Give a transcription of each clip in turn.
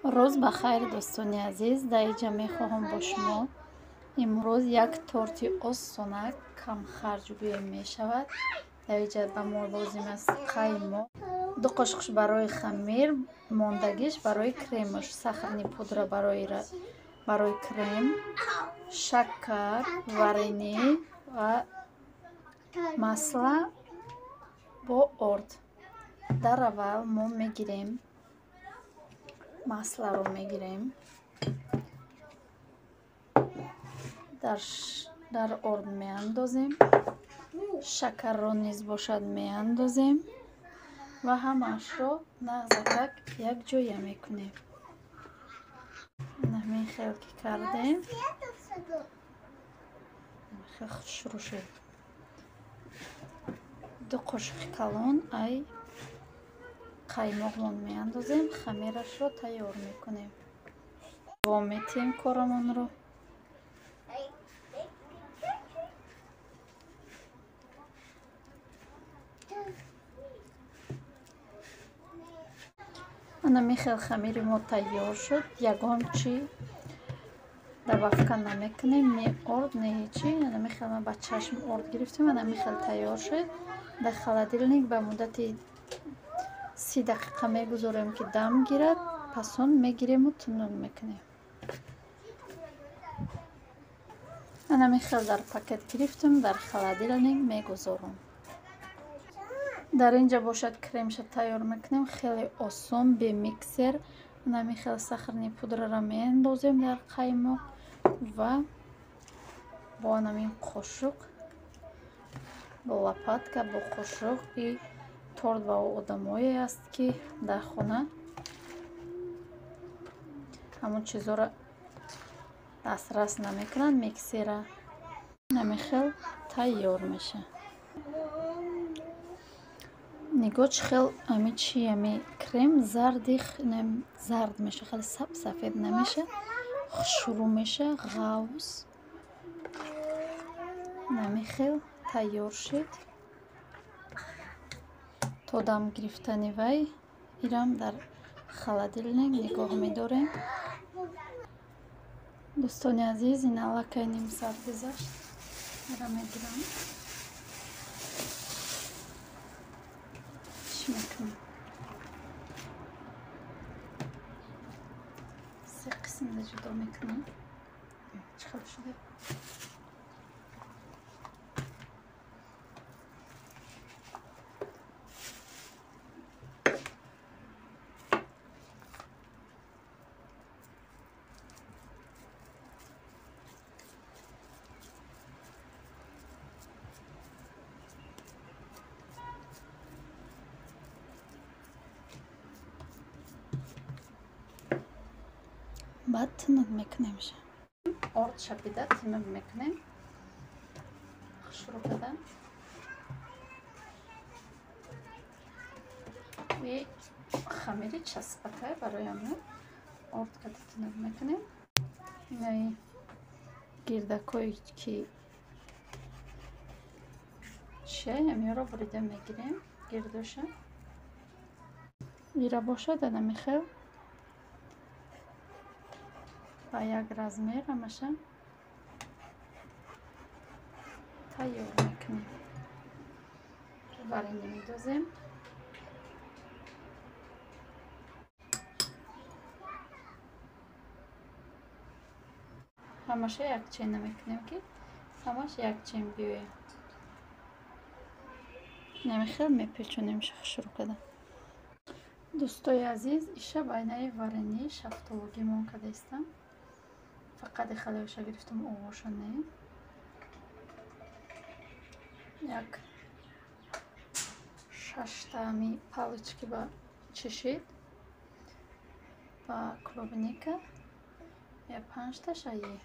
Рӯз ба хайр, дӯстони азиз. Дар инҷа мехоҳам бо шумо имрӯз як торти осонак, камхарҷ гӯем мешавад. Дар инҷа ба мо лозим аст қаймоқ, 2 қошуқш барои хамир, мондагиш барои кремаш, сахарни пудра барои крем, шакар, варенӣ ва масла бо орд. Дар аввал мо мегирем масларо мегирем, дар орд меандозем, шакарро низ бошад меандозем ва ҳамаашро нағзакак якҷоя мекунем. Ҳамин хел ки кардем, хел хушрӯ шуд. 2 қошуқи калон ай қаймоқмон меандозем, хамирашро тайёр мекунем. Давом метиҳем корамонро. Ана михел хамири мо тайёр шуд. Ягон чи добавка намекунем, не орд, не ҳечи. Ана михел ма ба чашм орд гирифтем, ана михел тайёр шуд. Дар холодильник ба муддати 30 дақиқа мегузорем, ки дам гирад, пас он мегирему тунук мекунем. Ана михел дар пакет гирифтам, дар холодильник мегузорам. Дар инҷа бошад кремша тайёр мекунем, хеле осон, бе миксер. Ана михел сахарни пудраро меандозем дар қаймоқ ва бо анамин қошуқ, бо лопатка, бо қошуқ и торт ба одамое аст, ки дар хона ҳамон чизоро дастрас намекунанд, миксера. Намихел тайёр мешавад. Нигоҳ чӣ хел ами чи ами крем зарди зард меша, хеле саб сафед намеша, хушрӯ меша, ғавз. Намихел тайёр шуд. То дам гирифтани вай ирам дар холодильник нигоҳ медорем. Дӯстони азиз, ин аллакай ним соат гузашт. Ира мегирам. Чӣ мекунем? Се қисмда ҷудо мекунем. Чӣ хел шуда? Баъд тунук мекунем. Орд шапида тунук мекунем. Хушрӯ карда. И хамири часпакай барои ҳамин орд карда тунук мекунем. Инаи гирдакое ки чиай, ҳаминро бурида мегирем, гирдоша. Ира бошад ана михел ба як размер ҳамаша тайёр мекунем. Варенье медозем. Ҳамаша якчена мекунем, ки ҳамаш якчен биёяд. Намихел мепечонем хушрӯ карда. Дӯстои азиз, иша байнаи варенье шафтологимон кардаистам. Фақат халиоша гирифтам, овоша не. Як шаштаами палочки ба чешид ба клубника, я 5та шаи.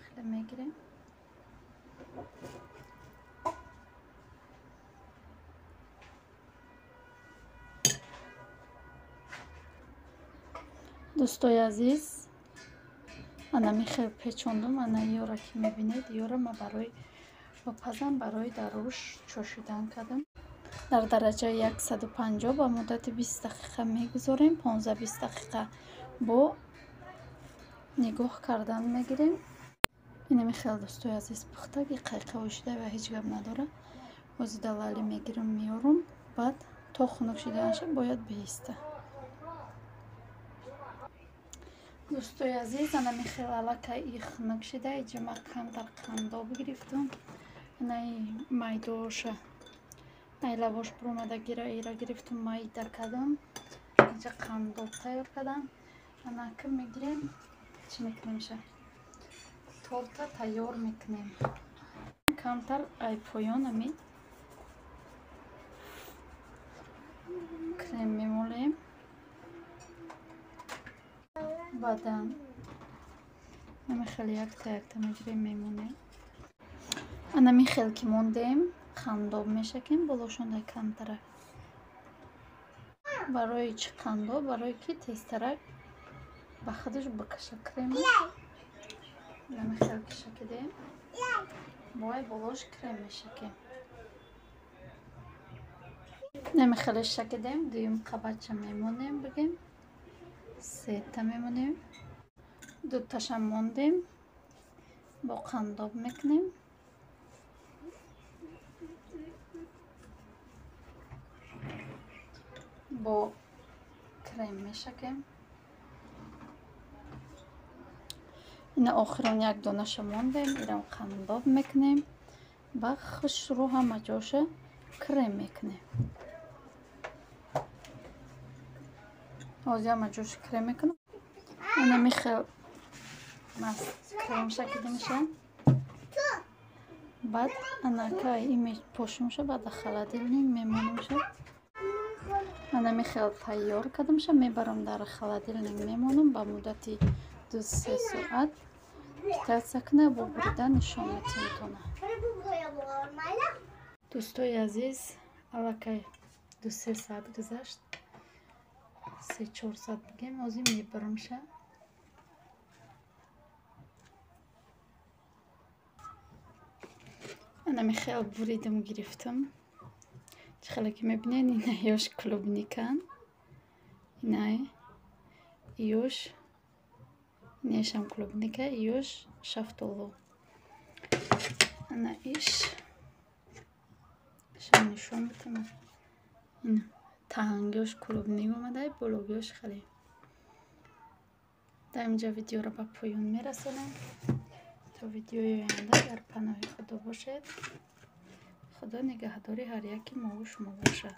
Хеле мегирем. Дӯстои азиз, ана михел печондум. Ана ёра ки мебинед, ёра ма барои пазам, барои дар рӯш чошидан кардам. Дар дараҷаи 150 ба муддати 20 дақиқа мегузорем. 15-20 дақиқа бо нигоҳ кардан мегирем. Инами хел дӯстои азиз пухтаги қайқавӣ шуда ва ҳеҷ гап надорад. Ҳозир далали мегирам, меорам, баъд то хунук шиданаша бояд бииста. Дӯстои азиз, анами хел аллакай и хунук шида. Иҷа ман камтар қандоб гирифтам. Анаи майдооша ай лавош буромадагира ира гирифтам, майда кардам. Инҷа қандоб тайёр кардам. Анака мегирем, чӣ мекунемша? Торта тайёр мекунем. Камтар ай поён ами крем мемолем. Баъдан ами хеле якта якта мегирем, мемонем. Анами хел ки мондем, қандоб мешакем болошонда камтарак. Барои чӣ қандоб? Барои ки тезтарак ба худаш бикаша крема. Анами хел ки шакидем, бояд болош крем мешакем. Нами хеле шакидем, дуюм қабатча мемонем, бигем сета мемонем, дуташа мондем, бо қандоб мекунем. Бо крем мешакем. Ина охирон як донаша мондем, ирам қандоб мекунем ба хушрӯ ҳама ҷоша крем мекунем. Ҳозир ҳама ҷоша крем мекунам. Ана михел крем шакида мешавад. Баъд анака ими пошумша, баъд холодильник мемонемша. Ана михел тайёр кардамша, мебарам дар холодильник мемонам ба муддати 2-3 соат. Питаться кна, бо бурида нишон метиҳем. Дӯстои азиз, аллакай 2-3 соат гузашт, 3-4 соат бигем, ҳозир мебарамша. Ана михел буридам гирифтам. Чӣ хеле ки мебинед, ина ёш клубникан, ина ёш инешам клубника, ёш шафтолу. Ана иш шам нишон метавонам. Ина таҳангиёш клубник омада, бологиёш хеле. Дар инҷа видеоро ба поён мерасонам. То видеои оянда дар паноҳи Худо бошед. Худо нигаҳдори ҳар яки мову шумо бошад.